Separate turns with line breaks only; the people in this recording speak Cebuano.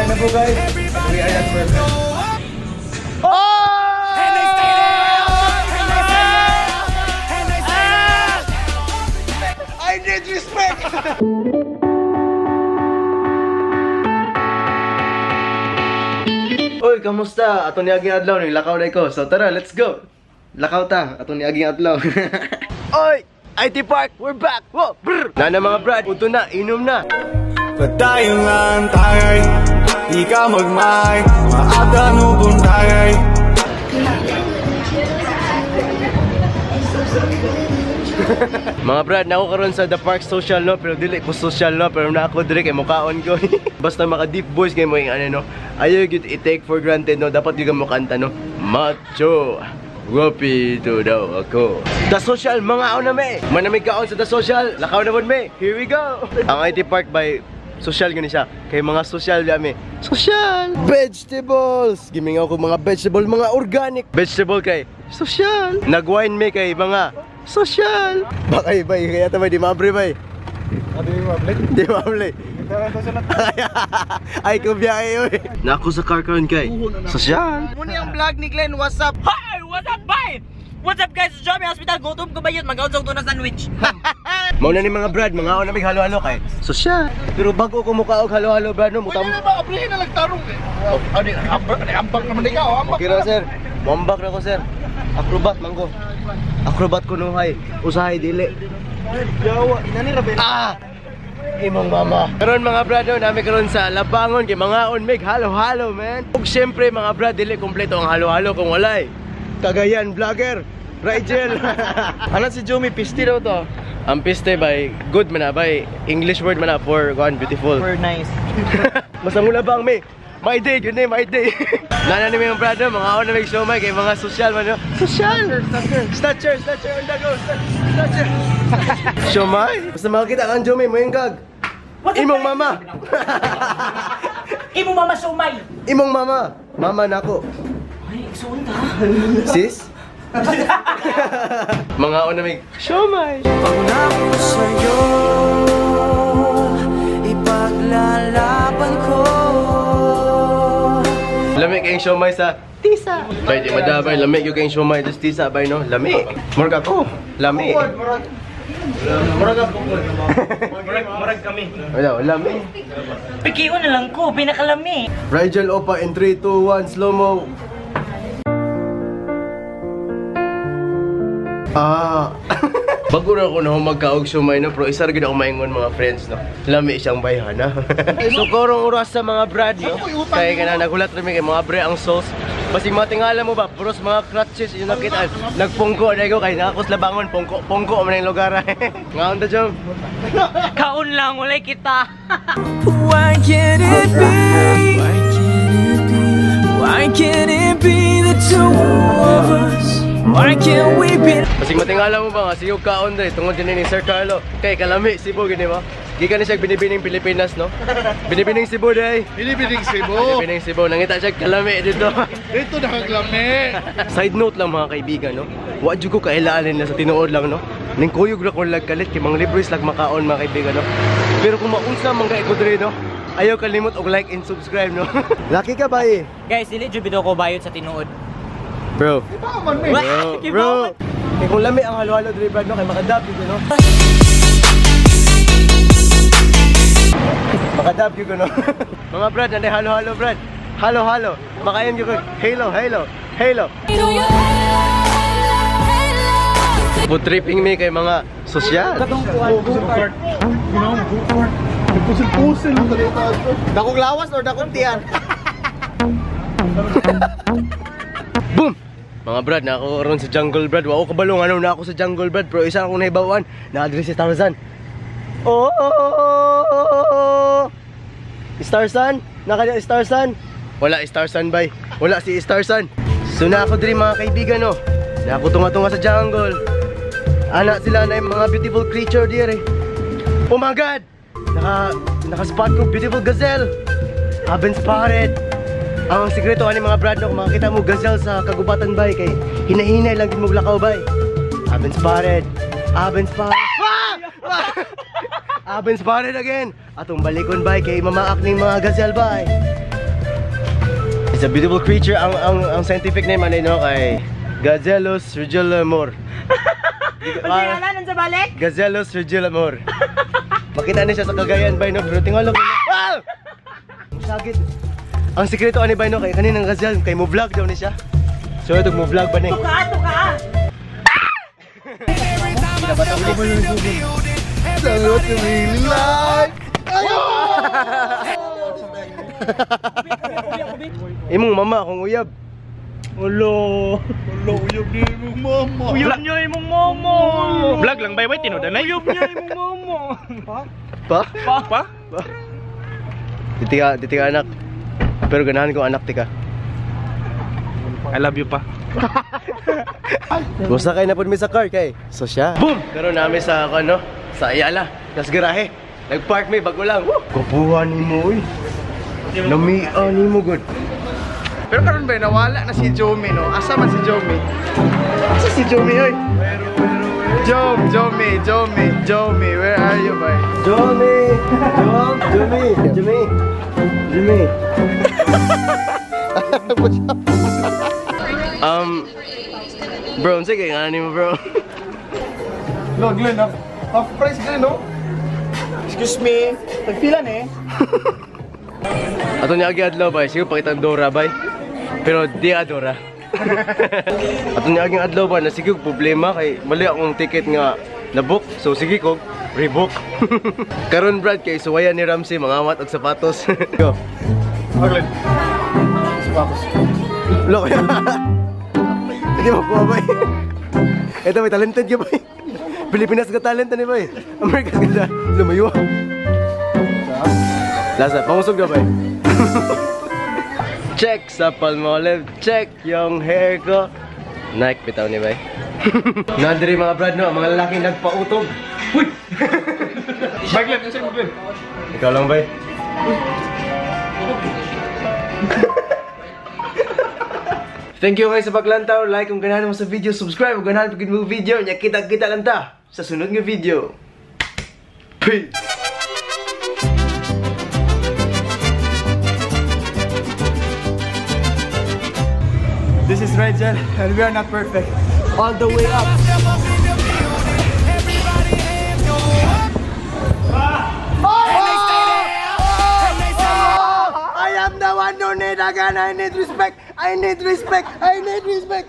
na po, guys. We are not perfect. Oh!
And they stay there. And they say yeah. And they say yeah.
I need respect! Oy, kamusta? Ato ni aging adlaw, naglakaw na ko. So tara, let's go! Lakaw ta, ato ni aging adlaw. Oy! IT Park, we're back! Whoa! Brr! Nana mga brad, uto na, inom na!
Patayon lang tagay, di ka magmay, maatanubong tagay.
Mga brad, nako karon sa The Park Social, no, pero dili ko social, no, pero na ako diri kay mukaon ko. Basta maka deep voice kay mo yung ano, no. Ayaw gyud i-take for granted, no, dapat gyud ka mukanta, no. Macho, guwapito daw ako. The Social, mga na me. Manamig kaon sa The Social, lakaw na pud me. Here we go. Ang IT Park by social gani siya. Kay mga social dami. Social vegetables. Gimingaw ko mga vegetable, mga organic vegetable kay social. Nag-wine me kay mga social. Baka iba kaya ta bay di maabre bay.
Di maable.
Di maable. Ay ko biyahe oy. Nako sa car karon kay social.
Muna yung vlog ni Glenn, what's up?
Hi! What's up, bye? What's up, guys? Joby Hospital, gutom ko ba yun? Mag-outsog to na sandwich.
Mao na ni mga brad, mga na mig halo-halo kay social. Pero bago ko mukha og halo-halo brad no, mutam.
Pwede na ba abrihin na nagtarong eh? Ano, ambak naman ikaw, ambak.
Okay ra sir. Mombak ra ko sir. Acrobat man ko. Acrobat ko nuhay. Usahay dili.
Yawa, inani ra ba?
Ah! Imong mama. Karon mga brad, no, nami karon sa Labangon kay mangaon mig halo-halo, man. Ug syempre mga brad, dili kompleto ang halo-halo kung walay Cagayan vlogger Rigel.
Ano si Jumi, pisti daw to?
Ang piste by good man na by English word man na for one beautiful.
For nice.
Mas nangula ba ang may? My day, yun eh, my day. Nana ni mga brother, mga ako na may siomay kay mga social man, no? Social! Snatcher, snatcher on the go! Snatcher! Siomay? Basta makakita kang Jomay, mo yung kag. Imong mama!
Imong mama siomay!
Imong mama! Mama nako.
Ay, igsuon ta.
Sis? Mga ako na may siomay!
Pangako sa'yo, ipaglalaban ko.
Lami kayong siomay sa Tisa. Bay, di madabay. Lami yung kayong siomay sa Tisa, bay, no? Lami. Murag ako. Lami.
Murag ako. Murag kami.
Wala, lami.
Pikion na lang ko, pinakalami.
Rigel Opa in 3, 2, 1, slow-mo. Ah. Bago na ako na magkaog siomay, no? Pero isa rin ako maingon mga friends, no? Lami siyang bayhan, ha? So, korong oras sa mga brad, no? Kaya ka na, nagulat rin kay mga bre ang sauce. Basig matingala mo ba? Puros mga crutches yung nakita. Nagpungko na ko, kaya nakakos labangon, pungko, pungko man yung lugar. Ngaon ta, Jom?
Kaon lang, walay kita.
Why can't it be? Why can't it be? Why can't it be the two of us? Why can't we be?
Basig matingala mo ba nga, siyog kaon dre, tungod din ni Sir Carlo. Kay kalami, Cebu, gini mo? Gikan ni siya binibining Pilipinas, no? Binibining Cebu, day.
Binibining Cebu.
Binibining Cebu, nangita siya kalami dito.
Dito nakaglami.
Side note lang mga kaibigan, no? Wa jud ko kailaan nila sa tinuod lang, no? Ning kuyog ra ko lagkalit kay mga libres lag makaon mga kaibigan, no? Pero kung maunsa man kay ko dre, no? Ayaw kalimot og like and subscribe, no? Lucky ka ba, eh?
Guys, dili jud bitaw ko bayot sa tinuod.
Bro.
Di ba man, me?
Bro, bro. Kay kung lami ang halo-halo dre, brad, no? Kay makadap yun, no? Makadap yun, no? Mga brad, nanay halo-halo, brad. Halo-halo. Makain yun ko. Halo, halo, halo. Food tripping me kay mga sosyal.
Go-kart. You know, go-kart. Pusil-pusil.
Dakong lawas or dakong tiyan?
Boom! Mga brad, na ako ron sa jungle, brad. Wa ko kabalong ano na ako sa jungle, brad. Pero isa akong nahibawan. Na-address si Tarzan. Oh! Star Sun? Naka Star Sun? Wala Star Sun, bay. Wala si Star Sun. So na ako diri mga kaibigan, no. Na ako tunga-tunga sa jungle. Ana sila na yung mga beautiful creature diri. Oh my God! Naka-spot ko beautiful gazelle. I've been spotted. Ang sikreto ani mga brad, no, kung makakita mo gazelle sa kagubatan bay kay hinahinay lang din mo lakaw bay. I've been spotted. I've been spotted. Ah! Ah! I've been spotted again. Atong balikon bay kay mamaak ning mga gazelle bay. It's a beautiful creature. Ang scientific name ano no kay Gazellus regilamor.
Pagkailan sa balik?
Gazellus regilamor. Makita ni siya sa Cagayan bay no, pero tingala ko. Ah! Sakit. Ang sikreto ani bay no kay kaninang gazelle kay mo vlog daw ni siya. So ito mo vlog ba ni?
Tuka, tuka.
What you really like?
Imong mama akong uyab.
Ulo.
Wala, uyab ni imong mama.
Uyab niya imong momo.
Vlog lang bay bay tinudanay.
Uyab niya imong momo.
Pa?
Pa? Pa?
Pa? Diti ka anak. Pero ganahan ko anak tika.
I love you pa.
Musa kay na pud mi sa car kay. So siya. Boom! Karon nami sa ano, sa Ayala, tas garahe. Nagpark mi bago lang. Woo! Kupuhan nimo oy. Namian nimo gud.
Pero karon ba nawala na si Jomi no? Asa man si Jomi? Asa si Jomi oy? Jom, Jomi, Jomi, Jomi, where are you boy?
Jomi! Jom, Jomi, Jomi. Jomi. Bro, unsa kay nga nimo bro?
No, Glenn, half price Glenn no? Excuse me, tagpila ni?
Ato niya agi adlaw bay, siguro pakita ang Dora bay. Pero di adora. Ato niya aging adlaw ba na sige problema kay mali akong ticket nga na-book. So sige ko rebook. Karon Brad kay suwayan ni Ramsey mangawat og sapatos. Go.
Oh, Glenn. Sapatos.
Lo. Hindi mo kuha bay. Ito may talented ka bay. Pilipinas ka talent ani bay. America ka lumayo. Lasa, pangusog na bay. Check sa Palmolive, check yung hair ko. Nike bitaw ni bay. Nandiri mga brad no, mga lalaki nagpautog. Uy!
Bay Glenn, unsa mo Glenn?
Ikaw lang bay. Thank you guys sa paglantaw. Like kung ganahan mo sa video, subscribe kung ganahan pag mo video. Nya kita-kita lang ta sa sunod nga video. Peace!
This is Rigel, and we are not perfect. All the way up.
I am the one who need a gun. I need respect. I need respect. I need respect.